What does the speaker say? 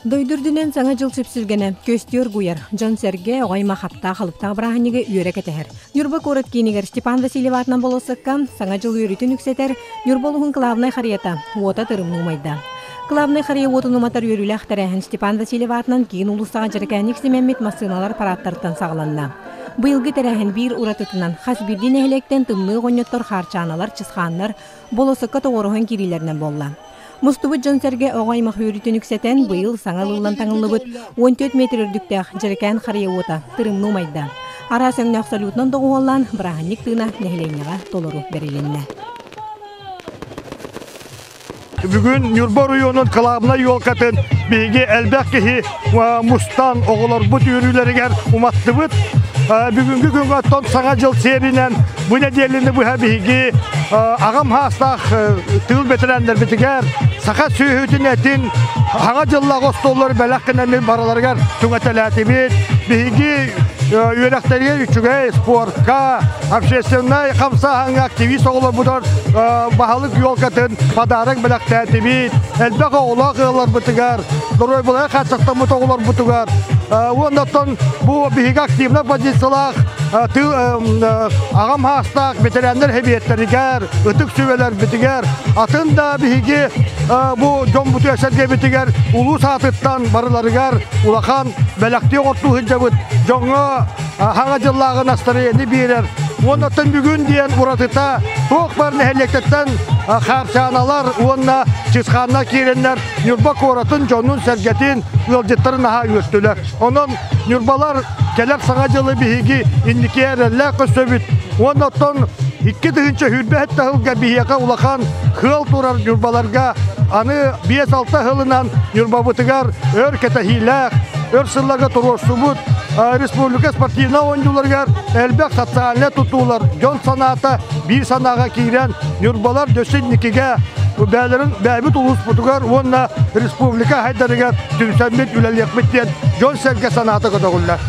Дойду үрдүнэн Саҥа дьыл сүпсүлгэнэ көстүү оргуйар, дьон-сэргэ, оҕо-аймах хаптаах-халыптаах бырааһынньыгы үөрэ кэтэһэр. Ньурба куорат киинигэр Степан Васильев аатынан болуоссакка Саҥа дьыл үөрүүтүн үксэтэр Ньурба улууһун кылаабынай харыйата уота тырымныы умайда. Кылаабынай харыйа уотун уматар үөрүүлээх тэрээһин Степан Васильев аатынан киин уулуссаҕа дьэрэкээнник симэммит массыыналар парааттарыттан саҕаланна. Быйылгы тэрээһин биир уратытынан хас биирдии нэһилиэктэн тымныы оҕонньоттор хаарчааналар, чысхааннар болуоссакка тоҕуоруһан киириилэринэн буолла. Мустубут дьон-сэргэ оҕо-аймах үөрүүтүн үксэтэн, быйыл саҥа ылыллан таҥыллыбыт 14 метр үрдүктээх дьэрэкээн харыйа уота тырымныы умайда. Араас өҥнөөх салютунан доҕуһуоллаан, бырааһынньык тыына нэһилиэнньэҕэ толору бэрилиннэ. Бүгүн Ньурба оройуонун кылаабынай елкатын биһиги элбэх киһи мустан оҕолорбут үөрүүлэригэр уматтыбыт. Бүгүҥкү күҥҥэ оттон Саҥа дьыл сиэринэн бу нэдиэлэни быһа биһиги аҕам хаастаах тыыл бэтэрээннэрбитигэр саха сүөһүтүн этин Саҥа дьыллаах остуоллары бэлэх гынан барыларыгар түҥэтэлээтибит. Биһиги үөрэхтэригэр үчүгэй спортка, общественнай хамсааһыҥҥа активист оҕолорбутугар баһылык елкатын подарок бэлэхтээтибит. Элбэх оҕолоох ыалларбытыгар, доруобуйалара хааччахтаммыт оҕолорбутугар уонна оттон бу биһиги активнай позициялаах тыыл аҕам хаастаах ветераннар хэбиэттэригэр, ытык сүбэлэрбитигэр, атын да биһиги бу дьоммутугар сэргэбитигэр улуус аатыттан барыларыгар улахан бэлэхтии оҥортуу сылдьабыт дьоҥҥо хаҥа дьыллааҕы настарыйаны биэрэр. Уонна оттон бүгүн диэн уратыта туох бар нэһилиэктэртэн хаарчааналар уонна чысхааннар киирэннэр Ньурба куоратын дьонун-сэргэтин, ыалдьыттарын наһаа үөртүлэр. Онон Ньурбалар кэлэр Саҥа дьылы биһиги инники эрэллээх көрсөбүт. Уонна оттон 2027 сылга биһиэхэ улахан кыал турар Ньурбаларга аны 5-6 сылынан Ньурбабытыгар өр кэтэһиилээх, өр сылларга туруорсубут республика спортивнай оонньууларыгар элбэх социальнай тутуулар, дьон санаата биир санааҕа киирэн Ньурбалар дөссө инникигэ бэйэлэрин бэйэбит улууспутугар уонна республика хайдарыгар түмсэммит үлэлиэхпит диэн дьон-сэргэ санаата көтөҕүллэр.